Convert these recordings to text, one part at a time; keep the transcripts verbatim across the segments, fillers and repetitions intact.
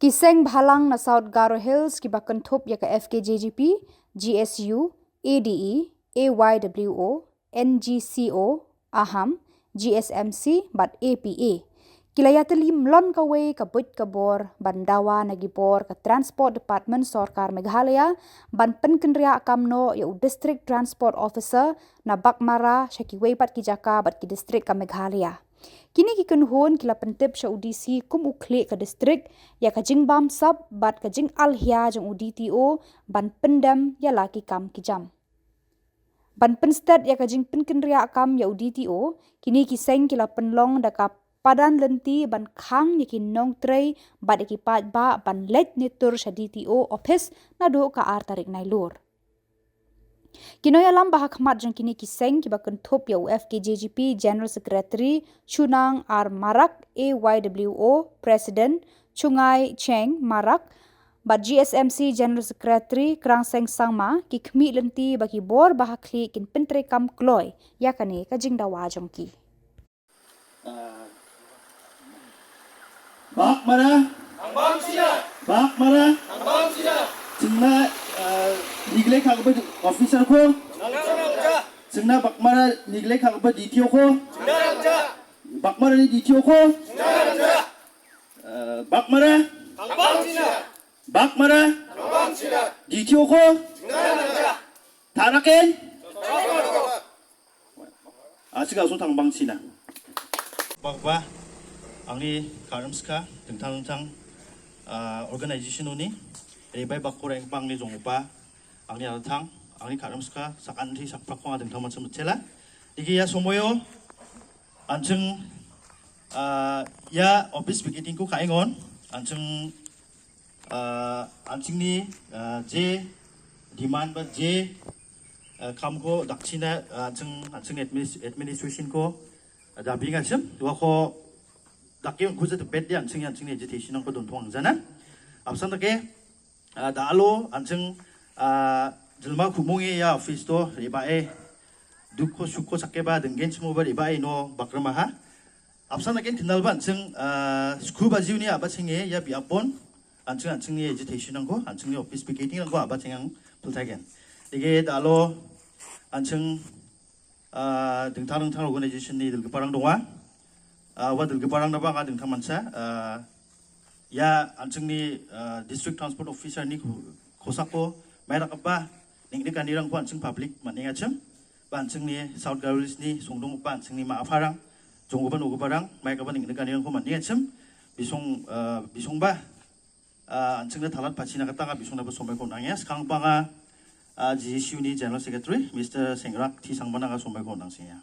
Ki seng bhalang na South Garo Hills kiba kynthup ïa ka F K J G P, G S U, A D E, A Y W O, N G C O, AHAM, G S M C bad A P A, ki la ïatylli mlien kawei ka buit ka bor ban dawa na ki bor ka Transport Department Sorkar Meghalaya ban pynkynriah kam noh ïa u District Transport Officer na Baghmara sha kiwei pat ki jaka bad ki district ka Meghalaya. Kine ki kynhun ki la pyntip sha u D C kum u khlieh ka district ïa ka jingbamsap bad ka jingalhia jong u D T O ban pyndem ïa la ki kam ki jam. Ban pynsted ïa ka jingpynkynriah kam ïa u D T O, kine ki seng ki la pynlong da ka padan lynti ban khang ïa ki nongtrei bad ïa ki paidbah ban leit ne tur sha D T O office naduh ka ar tarik Nailur. Ki nongïalam ba ha khmat jong kine ki seng kiba kynthup ïa u F K J G P General Secretary Chunang R Marak, A Y W O President Chungai Cheng Marak bad G S M C General Secretary Krangseng Sangma ki khmih lynti ba ki bor ba ha khlieh kin pyntreikam kloi ïa kane ka jingdawa jong ki. Ah, Baghmara. Baghmara. Chingna, ah, neglect ha kaba officer ko. Chingna Baghmara neglect ha kaba D T O ko. Baghmara ni D T O ko. Ah, Baghmara. Baghmara. D T O ko. Taraken. Asika sung tang bang sina. Bakba, angni karam ska, tengtang tengtang, ah, organization uni, ribai bakura yang bang ni jong upa, angni alatang, angni karam ska, sakan ti sakprak kong tengtang macam macela. Iki ya somoyo, anjing, ah, ya office picketing ko kaingon, anjing, ah, anjing ni, ah, je, demand ba je, ah, kam ko dakchina, ah, anjing, anjing adminis-, administration ko, ah, da bing anjing, dua ko, daki ko je tebet dia anjing, anjing ni agitation ko don tuang jana. Apsan dake, ah, da alo, anjing, ah, jelma kumung ya office to, riba e, duk ko, suk ko, sake ba, denggen semua ba, riba e, no, bakrama ha. Apsan akin kendal ban sing, ah, sku ba jiu ni apa sing e, ya bi apon, anjing, anjing ni agitation nangko, anjing ni office picketing nangko apa sing yang peltagen. Dige dalo, anjing, ah, dengtang dengtang organization ni dil keparang dongwa, ah, wa dil keparang naba nga dengtang mansa, ah, ya anjing ni, ah, district transport officer ni ku, kosako, mai rak apa, ning ni kani rang ko anjing public, man ni ngachem, Ba anjing ni South Garo Hills ni sungdung ba anjing ni ma apharang, jong uban ugu barang, mai ka ba ning ni kani ko man ni achim, bisong, eh, bisong ba, eh, anjing na thalat pachina kata ka bisong na ba sombai ko nang ya, skang ba nga, eh, G S U ni General Secretary, Mister Sengrak T Sangma na ka sombai ko nang sing ya.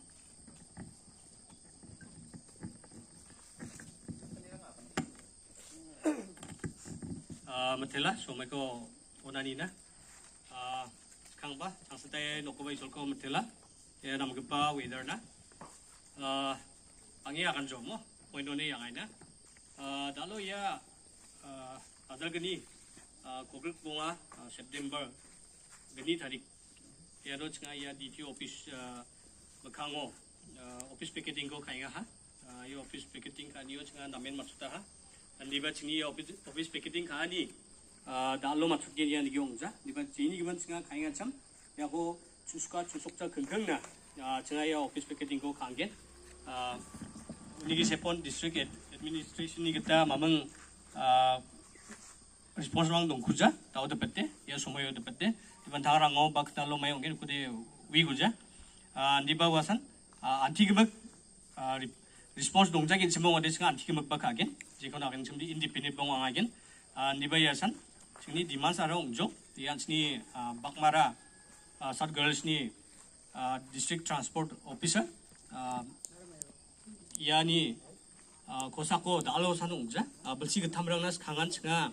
Ah, Mathela, sombai ko onani na. Ah, kang ba, chang setai noko ba isol ko Mathela. Ya, nam gepa weather na. Ah, angi akan jomo, point one yang aina. Ah, dalo ya, ah, adal geni, ah, kogrek bunga, ah, September, geni tarik. Ya, ro changa ya D T O office, ah, makango, ah, office picketing ko kainga ha. Ah, ya office picketing ka ni o changa namen masuta ha. Andi ba chini ya office, office picketing ka ni, ah, dalo masuk ya ni giong ja. Di ba chini giban changa kainga cham. Ya ko chuska chusok cha kengkeng na. Ah, changa ya office picketing ko kanggen. Ah, ni ki sepon district ad-, administration ni kita mamang, ah, response wang dong kuja, tau de pete, ya somoy de pete. Di ban thang rang ngo bak ta lo mai ong gen kude wi kuja. Ah, di ba wasan, ah, anti gebek, ah, re-, response dong jagin semong ade senga anti gebek bak agen. Jikon agen sem di independent bong ang agen. Ah, di ba ya san, sini demand sa rong jo, ya sini, ah, Baghmara, ah, South Garo Hills ni, ah, District Transport Officer, ah, ya ni, ah, kosa ko dalo san ong ja, ah, belsi ke thamrang nas kangan senga,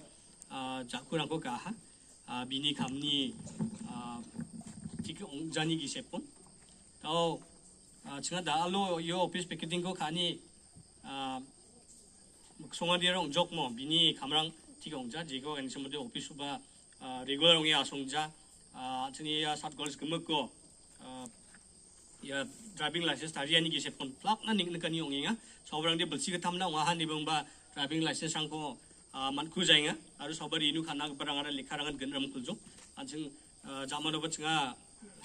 ah, jaku rang ko ka ha, ah, bini kamni, ah, tik ong jani gi sepon. Tau, ah, senga dalo yo office picketing ko kani, ah, songa dia rong jok mo, bini kamrang tik ong ja, jiko kan semode office ba, ah, regular ong ya song ja, ah, sini ya sat goals gemek ko, ah, ya driving license tari ani ki sepon plak na ning nekani ong inga. So orang dia belsi ketam na ong ahan di bang ba driving license ang ko, ah, man ku jai nga, aru sabar inu khana barang ara lekha rangan gen ram kuljuk. Anjing, ah, jama doba chinga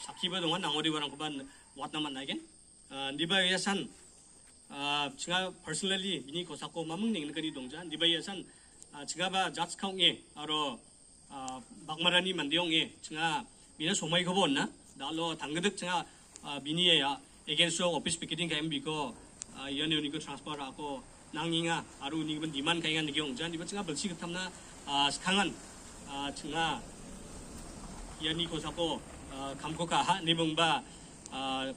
sakhi ba dongan, nangori barang kuban wat naman nagen. Ah, diba yasan, ah, chinga personally, bini kosako mamang ning nakani dongja, diba yasan, ah, chinga ba judge kau nge, aro, ah, bakmarani mandiong nge, chinga, bina somai ko bon na, dalo tanggadak chinga, ah, bini ya, against so office picketing ka M B ko, ah, yan yoni ko transfer ako, nang inga, aru ni ban demand kaingan nigi ongja, diba chinga belsi ketamna, ah, sekangan, ah, chinga, yani kosako, ah, kamko kaha, ni bang ba, ah,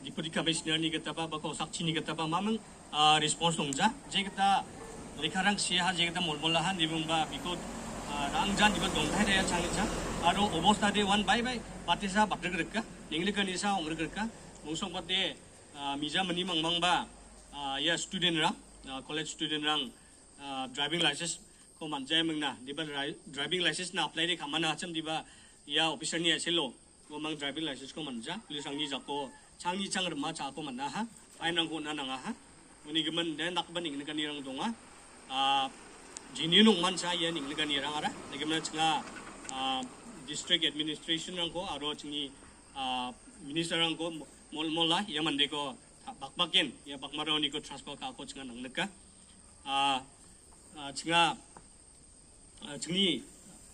Deputy Commissioner ni kata ba, ba ko sakchi ni kata ba, mamang, ah, response nong ja, je kata lekha rang sia ha, je kata mol mol lahan, ni bang ba, biko, ah, rang jan, diba dong thai daya chang chang, aro obosta de wan bye bye, pate sa bat rek rek ka, ning lekha ni sa ong rek rek ka, mungsong pate, ah, mija mani mang mang ba, ah, ya student rang, ah, college student rang, ah, driving license ko man jai mengna, diba dri-, driving license na apply de kamana cham diba ya officer ni asilo, ko mang driving license ko man ja, police ang ni jako, chang ni chang rema cha ko man na ha, ai nang ko na nang ha, uni gemen dan dak ban ning lekani rang donga, ah, jini nung man cha ya ning lekani rang ara, lagi mana chinga, ah, district administration rang ko, aro chini, ah, minister rang ko, mol mol la, ya mande ko, bak bak yen, ya bakmarani ko transfer ka ko chinga nang leka, ah, ah, chinga, ah, chingni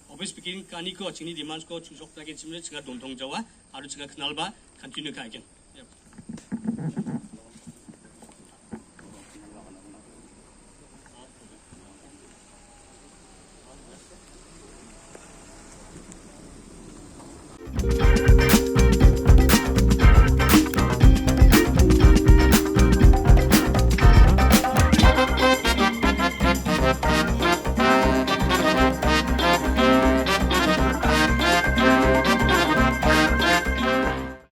office picking kani ko, chingni demands ko, chusok ta ken chimne, chinga dong dong jawa, aru chinga kenal ba, continue ka ken. Yep.